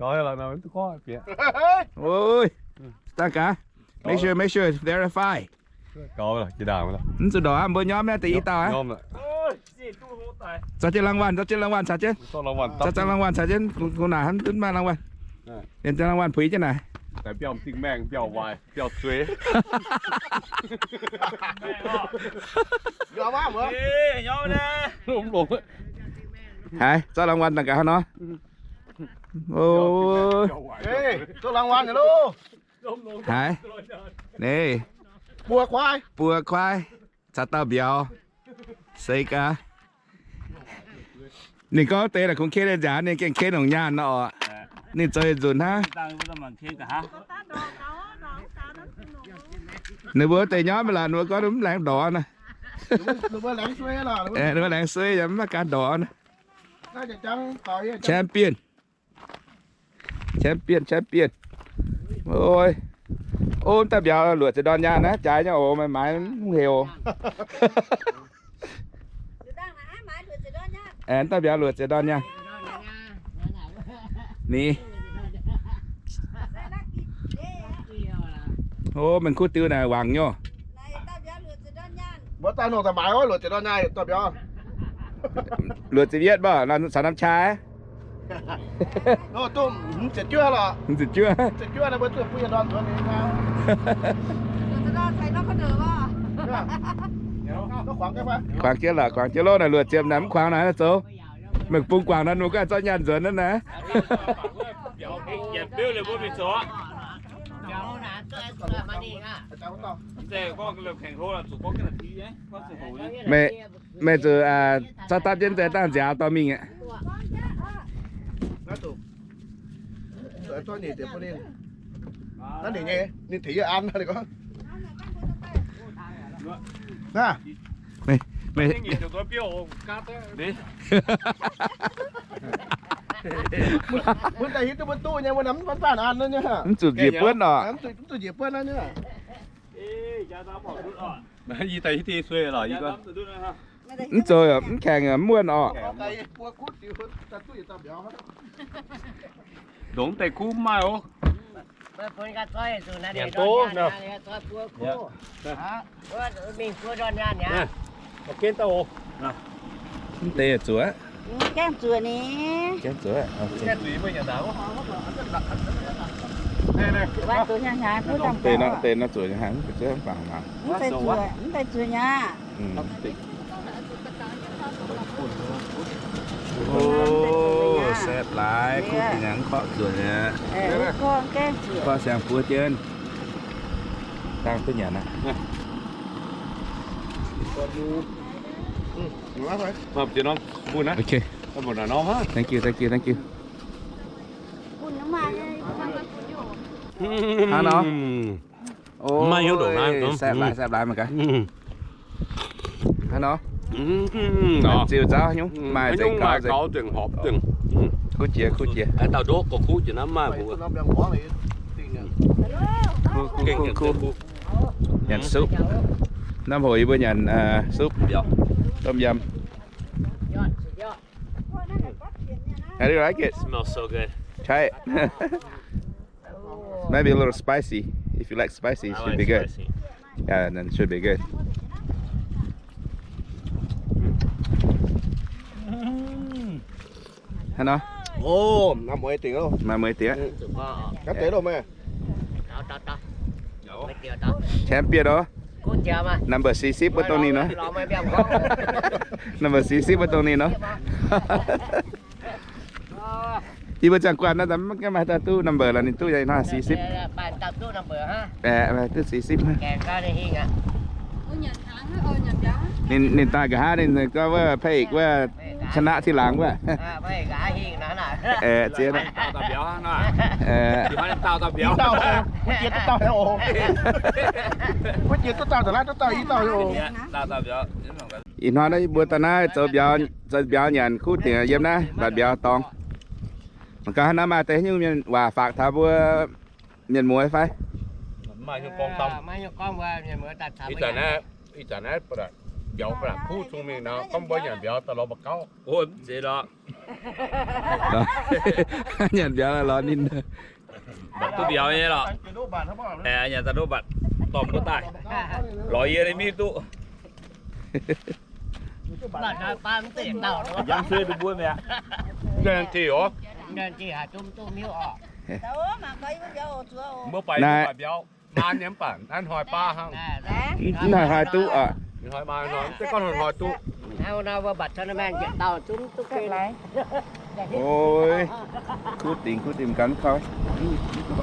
Oi, dangh gaax. Make sure, make sure, verify. Mv zuqc ndorqc aqv, mbuo nyormv naaiv deix i dauh aqv. Zorqv jienv รางวัล, zorqv jienv รางวัล caux jienv. Zorqv รางวัล caux jienv, kungx naaic hnangv duqv maaih รางวัล. Liemh jienv รางวัล puix jienv naaic. Biauv-zinh maengh, biauv-waaic, biauv-zueiz. Haiz zorqv รางวัล dangh gaax hnangv nor. Haiz, buo kuaaiv caux dauh mbiauz. Se gaax, ninh gorngv deix naaic kungx ken nzaanx, ninh gengh ken longc nyaanh nor oc. Ninh zoux yietc nzunc hnangv. Ninh mbuo deix nyormv mv lorqc, ninh mbuo gorngv mv laengz ndorqc naaic. Ninh mbuo laengz suei yaac mv maaih gaax ndorqc naaic. Champion. Champion, champion. Ov, dauh mbiauz luoqc ziepc ndorn nyaanh naaiv, jaaix nyei oc, maaiz mv heuc. Dauh mbiauz luoqc ziepc ndorn nyaanh. Ni. Ov, mienh kuv diuh naaic wangc nyei. Mbuo daaih nongh daaih maaiz luoqc ziepc ndorn nyaanh, dauh mbiauz. Luoqc ziepc yietv mv baac caux norm qai. Hmz ziepc juov lorqc. Hmz ziepc juov. Kuangx jienv lorqc, kuangx jienv lorqc, naaic luoqc ziepc naaic mv kuangx naaic zoux. Meih bung guangc nor, ninh mbuo ganh zorqv nyaanh nzuonx naaiv naaic. Meih, meih zuqc, aa, caux dapv jienv nzengc dangh nziaaux dorh mingh aqv. Naaiv ninh nyei, ninh tengx yie an, ninh gorngv. Naaiv, meih, meih, mbuo daaih hiuv duqv mbuo duqv nyei, mbuo mv baac an nyei. Mv zuqc njiec buonv oc. Mv zuqc njiec buonv nyei. Mv zoux, mv kaengx, mv muonh oc. Ndongc deix kuv mv maaih oc. Mv deix zuoqc. Gaengh zuoqc ni. Gaengh zuoqc. Deix nor zuoqc nyei hnaangx, mv deix zuoqc, mv deix zuoqc nyei. Ov, saepv laaix, kuv dingc aqv, korqv zuoqc nyei. Korqv siang-buo jienv. Dangh duqv nyanc aqv. Okay. Thank you, thank you, thank you. Hnangv nor. Maiv hiuv ndongc naaiv, saepv laaix, saepv laaix mangc gaax. Hnangv nor. Ziux nzauv nyungc maaih nzengc gaux nzengc. Kuv jiex, kuv jiex. Kuv, kuv, kuv. Nyanc supv. Hnamv hoc yie mbuo nyanc supv, ต้มยำ. How do you like it? Smells so good. Try it. Maybe a little spicy. If you like spicy, it should be good. Yeah, then it should be good. Hnangv nor. Ov, maaih mueiz dingc oc. Maaih mueiz dingc aqv. Champion oc. Number สี่สิบ mbuo dongh ninh nor. Number สี่สิบ mbuo dongh ninh nor. Yie mbuo ziangh guanh naaiv, maiv maaih dauh duqv number lorqc, ninh duqv nyei hnangv สี่สิบ. Aeqv, duqv สี่สิบ. Ninh, ninh daaih nqa'haav ninh gorngv wuov พระเอก wuov ชนะทีหลัง wuov. Aeqv, ziex. Ih hnoi naaiv mbuo daaih naaiv zoux mbiauz, zoux mbiauz nyanc kuv dingc yiem naaiv mbatc mbiauz dorngx. Mangc gaax naaiv maaih deix nyungc mienh waac faaux taux mbuo mienh muoz fai? Ih zanc naaiv mbiauz kuv zungh mingh nor, gorngv mbuo nyanc mbiauz daaih lorz mbuo gauv. Mv zeiz lorqc. Nyanc mbiauz lorz ninh. Mbatc duqv mbiauz nyei lorqc. Aeqv, nyanc daaih ndoqv mbatc dorh mbuo daaih. Lorz yie ninh mingh duqv. Yangh se duqv mbuo mi'aqv. Nyanc zic oc. Mbuo baaix mbatc mbiauz. Maan nyei mv baac naaiv hnoi baav hnangv. Mv haih hnoi duqv oc. Hnoi maan hnoi, mv zeiz gorngv hnoi hnoi duqv. Oi, kuv dingc, kuv dingc ganh mv korqv,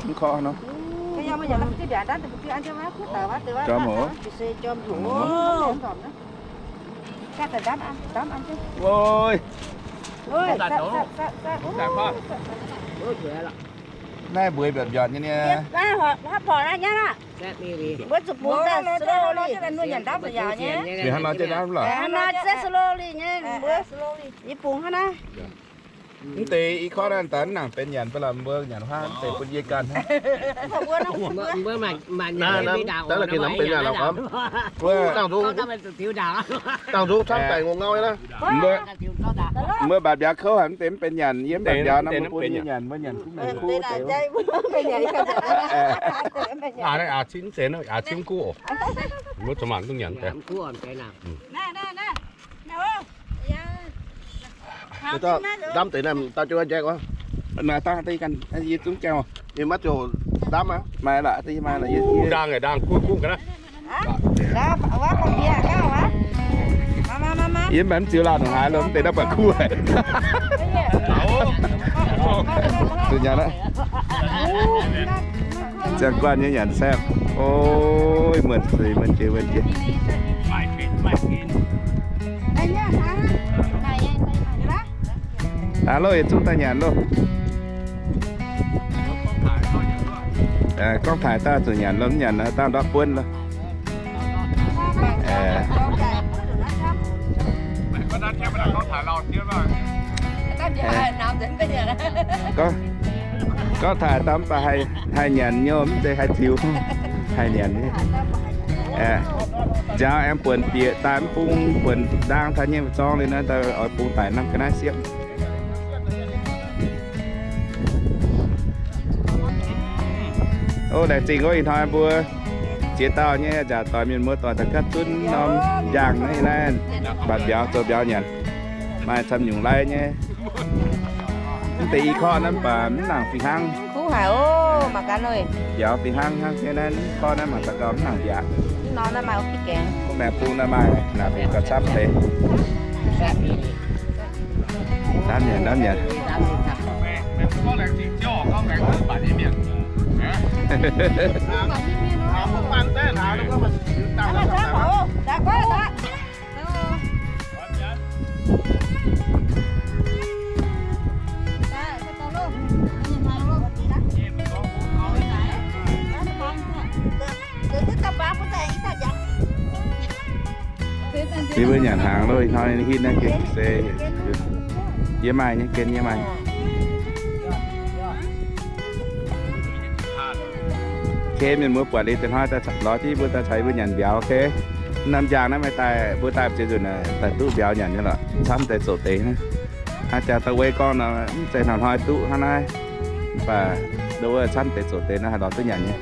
mv korqv nor. Jorm oc. Oi. Naaiv mbueix mbiauz mbiauz nyei nie. Mbuo zuqc bungx daaih slowly. Hnangv nor slowly nyei, mbuo yie bungx hnangv naaiv. Mv deix i korqv naaiv daaih mv nangc benx nyanc, ba'laqc mbuo nyanc huaav mv deix bun yie ganh hnangv. Dangh nzung camv daic ngongh ngau naaiv. Mbuo mbatc mbiauz kouv haic, mv deix mv benx nyanc, yie mv baac mbiauz nor mbuo bun yie nyanc, mbuo nyanc kuv maengx kuv deix. Aa, cingv zenx, aa, cingv kuv oc. Mbuo zuqc mangc duqv nyanc deix. Ndamv deix naaiv daaih jienv njaeqv oc. Naaiv dangh deix ganh, yie zungv jangx oc. Yie maiv ziouc ndamv aqv. Maaih lorqc, deix maaih lorqc, yie ndaangh, ndaangh kuv kuv ga'naaiv. Yie mv baac mv ziux lauh nongc haaix lo, mv deix naaiv baac kuv haic. Zuqc nyanc aqv. Ziangh guanh nyei nyanc saepv. Oi, muonc zuiz, muonc jiex, muonc jiex. Aa, loh, yietc zungv daaih nyanc loh. Gorngv taaix daaih zuqc nyanc loh, mv nyanc dangh ndortv buonv loh. Gorngv taaix daaih mv baac haih nyanc nyei, mv zeiz haih ziux, haih nyanc nyei. Nziaaux aengx buonc bieqc daaih mv bung buonc ndaang taux nyei zorng liuz naaiv, daaih oix bung daic norm ga'naaiv siepv. O, laengz zingh ov, ih hnoi mbuo ziex dauh nyei nzaaux doic mienh muoz doic daaih gapv zunv norm njang naaiv, naaiv mbatc mbiauz zoux mbiauz nyanc. Maaih camv nyungc lai nyei. Mv deix i korqv naaiv mv baac mv nangc fih hnangv. Kuv haic ov, mangc gaax nor. Mbiauz fih hnangv hnangv nyei naaiv, korqv naaiv mangc gaax gauh mv nangc mbiauz. Mv norm naaiv maaih o kih gaengh. Mv maengx bung naaiv maaih naaic mingh gauh camv deix. Ndamv nyanc, ndamv nyanc. Yie mbuo nyanc hnaangx loh, ih hnoi hitv naaiv gengh se yie maaih nyei, gen yie maaih. Ok, mienh muoz buatc liuz deix hnoi daaih lorz jienv mbuo daaih caux yie mbuo nyanc mbiauz, ok. Norm njang naaiv maaih daaih, mbuo daaih ziex nzunc daaih duqv mbiauz nyanc nyei lorqc, camv deix zoqc deix naaiv. Haaix jaax da'wuov gorngv nor mv zeiz hnangv hnoi duqv hnangv naaiv, mv baac ndo wuov camv deix zoqc deix naaiv haih lorz duqv nyanc nyei.